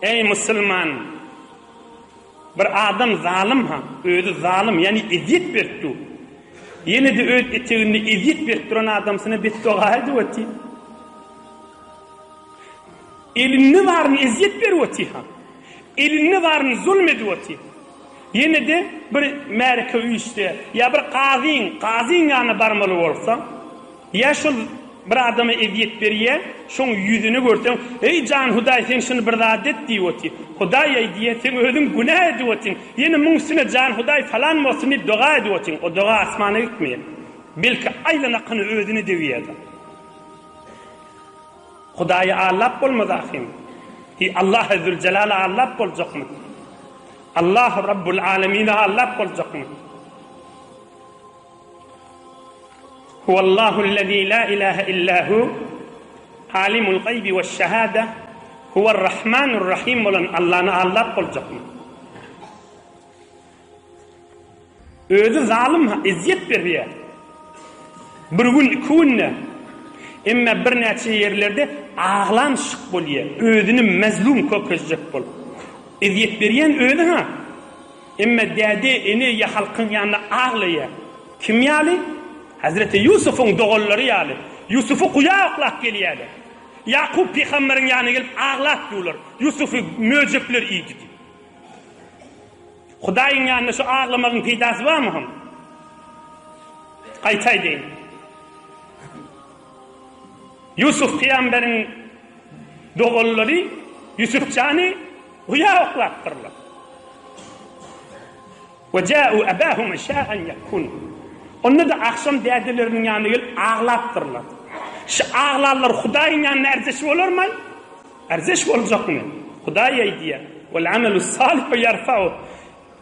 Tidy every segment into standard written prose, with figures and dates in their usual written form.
Eý musulman! Bir adam zalym-ha, özi zalym, ýagny ezýet berip dur. Ýene-de öz eteginde ezýet berip duran adamsyna betdoga edip otyr. Elinde baryny ezýet berip otyr-ha. Elinde baryny zulm edip otyr. Ýene-de bir märeke üýşse, ýa bir kazyň, kazyň ýanyna barmaly bolsa, Ýa şol bir adama ezýet berýä, şoň ýüzüni görseň, Eý jan Hudaý sen şuny bir zat et diýip otyr. Hudaý-aý diýýä, seň özüň günä edip otyň. Ýene muň üstüne jan Hudaý falan bolsun diýip doga edip otyň. O doga asmana gitmeýär. Belki aýlan akyny özüne degýär-de. Hudaýy aldap bolmaz ahym. Hi Allahy Züljelaly aldap boljakmy? Allahu Rabbul Alemini aldap boljakmy? Huwallahul-lezî lâ ilâhe illâ hu, âlimul gaýbi weş-şehâde, huwer-rahmanur-rahîm bolan Allany aldap boljakmy? Özi zalym, ezýet berýär. Bir gün, iki günde, emma birnäçe ýerlerde aglan şyk bolýar, özüni mezlum kökezjek bolup. Ezýet berýän özi-ha. Emme däde, ene ýa halkyň ýanynda aglaýar. Kim ýaly? Hezreti Ýusubyň doganlary ýaly. Ýusuby guýa oklap gelýärler. Ýakup pygamberiň ýanyna gelip aglap durlar. Ýusuby möjekler iýdi diýip. Hudaýyň ýanynda şu aglamagyň peýdasy barmy hom? Gaýta aýdaýyn. Ýusup pygamberiň doganlary Ýusup jany Guýa oklapdyrlar. We ja'u abahum işa'an ýabkun. Onda-da agşam dädeleriniň ýanyna gelip aglapdyrlar. Şu aglanlar Hudaýyň ýanynda ärzeş bolarmaý? Ärzeş boljakmy? Hudaý aýdýar, Wal amelus salihu ýarfa'u.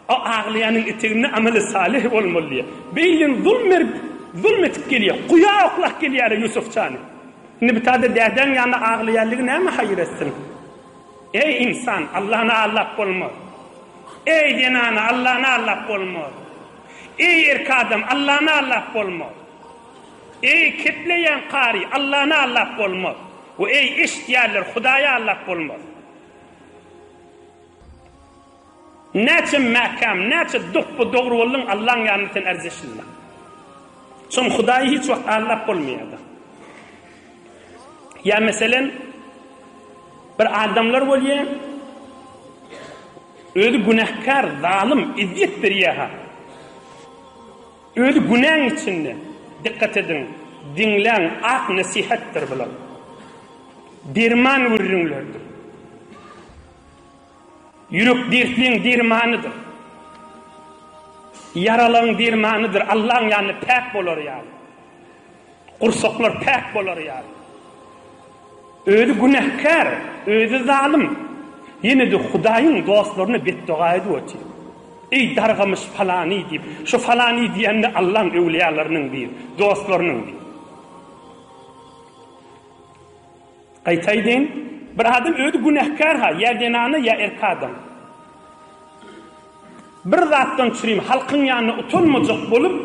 O aglaýanyň eteginde ameli salih bolmaly diýýär. Beýlin zulm berip, zulm etip gelýär. Guýa oklap gelýär Ýusuf jany. Indi bu taýda dädäň ýanynda aglaýanlygy näme haýyr etsin? Eý ynsan, Allany aldap bolmaz. Eý zenana, Allany aldap bolmaz. Eý erk adam, Allany aldap bolmaz. Eý kepleýän kary, Allany aldap bolmaz. We eý eşitýänler, Hudaýy aldap bolmaz. Näçe mäkäm, näçe dopba-dogry bolduň, Allaň ýanynda sen ärzeşilme. Şoň Hudaýy hiç wagt aldap bolmaýar-da. Ýa meselem, bir adamlar bolýar, özi günäkär, zalym, ezýet berýär-ha. Özi günäň içinde. Dikgat ediň, diňläň, ak nesihatdyr bular. Derman gürrüňlerdir. Ýürek dertliň dermanydyr. Ýaralaryň dermanydyr, Allaň ýanynda päk bolar ýaly. Gursaklar päk bolar ýaly. Özi günäkär, özi zalym. Ýene-de Hudaýyň dostlaryna betdoga edip otyr. Eý dargamyş falany diýip, şu falany diýende Allaň öwlüýalarynyň biri, dostlarynyň biri. Gaýta aýdaýyn, bir adam özi günäkär-ha, ýa zenana, ýa erkek adam. Bir zatdan çürim, halkyň ýanynda utanmajak bolup,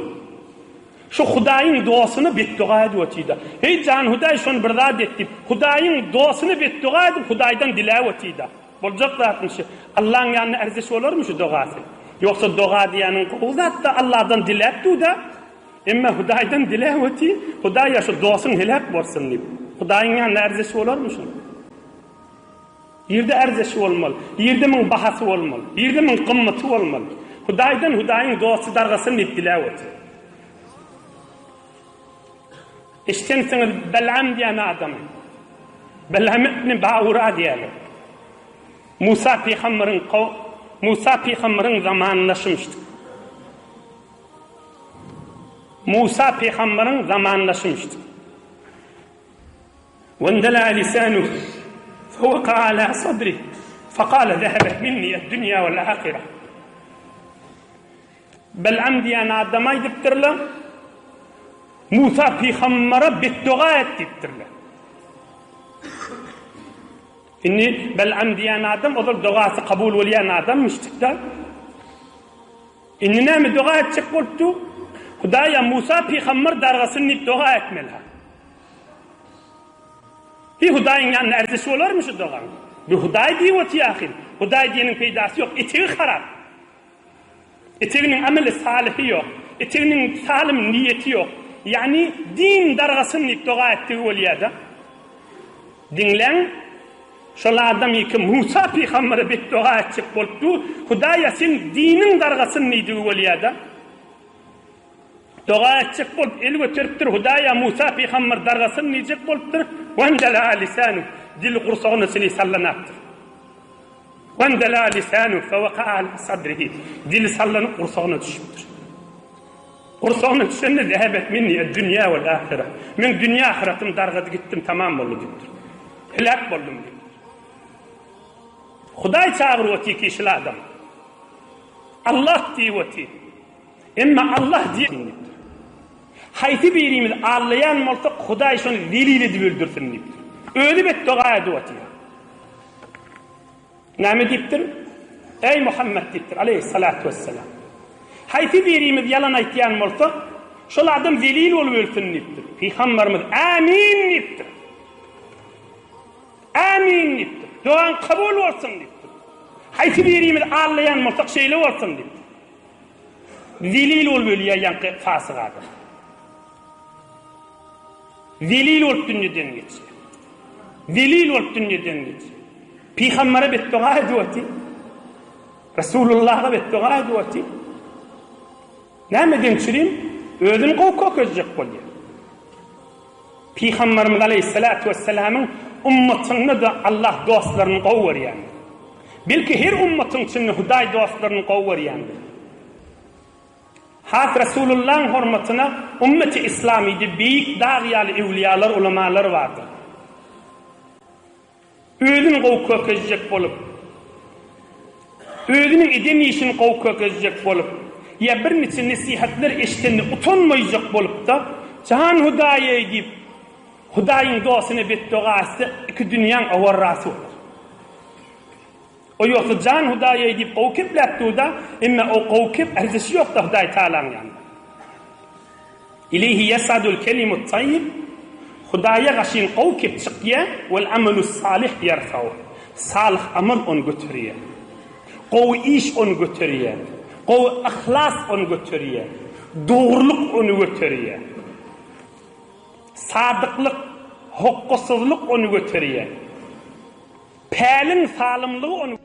şu Hudaýyň dostuna betdoga edip otyr-da. Heý, jan Hudaý, şony bir zat et diýip, Hudaýyň dostuna betdoga edip, Hudaýdan diläp otyr-da. Boljak zatmy şu? Allaň ýanynda ärzeş bolarmy şu dogasy? Ýogsa doga diýýäniň gowy zat-da, Alladan diläp dur-da. Emma Hudaýdan diläp otyr, Hudaý-a şu dostuň heläk bolsun diýip. Hudaýyň ýanynda ärzeş bolarmy şuň? Ýerde ärzeşi bolmaly, ýerde muň bahasy bolmaly, ýerde muň gymmaty bolmaly. Hudaýdan Hudaýyň dosty dargasyn diýip diläp otyr. Eşdensiňiz Belam diýen adamy. Belam ibn Baura diýerler. Musa pygamberiň Musa pygamberiň zamanyndaşymyşdyk. Musa pygamberiň zamanyndaşymyşdyk. Wendela lisanuh fewaka ala sadrih fekale zehebet minni ed-dünýa wel ahire. Belam diýen adama aýdypdyrlar, Musa pygambere betdoga et diýipdirler. Indi Belam diýen adam ozal dogasy kabul bolýan adammyşdyk-da. Indi näme doga etjek bolupdy? Hudaýa Musa pygamber dargasyn diýip doga etmeli. Hi Hudaýyň ýanynda ärzeş bolarmy şu dogaň? Bu Hudaý diýip otyr ahyr. Hudaý diýeniň peýdasy ýok, etegi harap. Eteginiň ameli salyhy ýok. Eteginiň salym niýeti ýok. Ýagny din dargasyn diýip doga etdigi bolýar-da. Diňläň, şol adam ýeke Musa pygambere betdoga etjek bolup dur, Hudaýa sen diniň dargasyn diýdigi bolýar-da. Doga etjek bolup el göteripdir, Hudaýa Musa pygamber dargasyn diýjek bolupdyr, Wendela lisanuh, dili gursagyna çenli sallanapdyr. Wendela lisanuh feweka ala sadrihi, dili sallanyp gursagyna düşüpdir. Gursagyna düşende zehebet minni ed-dünýä wal ahire, meň dünýä ahyratym dargady gitdim tamam boldy diýipdir. Heläk boldum diýipdir. Hudaý çagyryp otyr kişili adam. Allah diýip otyr. Emma Allah diýip diýipdir. Haýsy birimiz allaýan bolsak, Hudaý şony zelil edip öldürsin diýipdir. Özi betdoga edip otyr. Näme diýipdir? Eý Muhammet diýipdir, aleýhissalatu wessalam. Haýsy birimiz ýalan aýtýan bolsak, şol adam zelil bolup ölsün diýipdir. Pygamberimiz Ämin diýipdir. Ämin diýipdir. Dogaň kabul bolsun diýipdir. Haýsy birimiz allaýan bolsak, şeýle bolsun diýipdir. Zelil bolup ölýär ýaňky fasyk adam. Zelil bolup dünýeden geçýär. Zelil bolup dünýeden geçýär. Pygambere betdoga edip otyr. Resulullaha betdoga edip otyr. Näme deňçirin? Özüni gowy kökezjek bolýar. Pygamberimiz aleyhissalatu vesselamyň ummatynda-da Allah dostlaryny gowy görýändir. Belki her ummatyň içinde Hudaý dostlaryny gowy görýändir. Has Resulullahyň hormatyna ummeti islamyda beýik dag ýaly öwliýalar, ulamalar bardyr. Özüni gowy kökezjek bolup, özüniň eden işini gowy kökezjek bolup, ýa birniçe nesihatlar eşidende utanmaýjak bolup-da, Jan Hudaý-eý diýip, Hudaýyň dostuna betdoga etse, iki dünýäň owarrasy bolar. O ýogsa jan Hudaý-eý diýip gowy kepläp dur-da, emma o gowy kep erzişi ýok-da Hudaý Tagalaň ýanynda. Ileýhi ýesadul kelimut taýýib, Hudaýa gaşyn gowy kep çykýa, wel amelus salyh ýerfauh, salyh amal ony göterýä. Gowy iş ony göterýä. Gowy yhlas ony göterýä. Dogrulyk ony göterýä. Sadyklyk, hokgasyzlyk ony göterýä. Päliň salymlygy ony.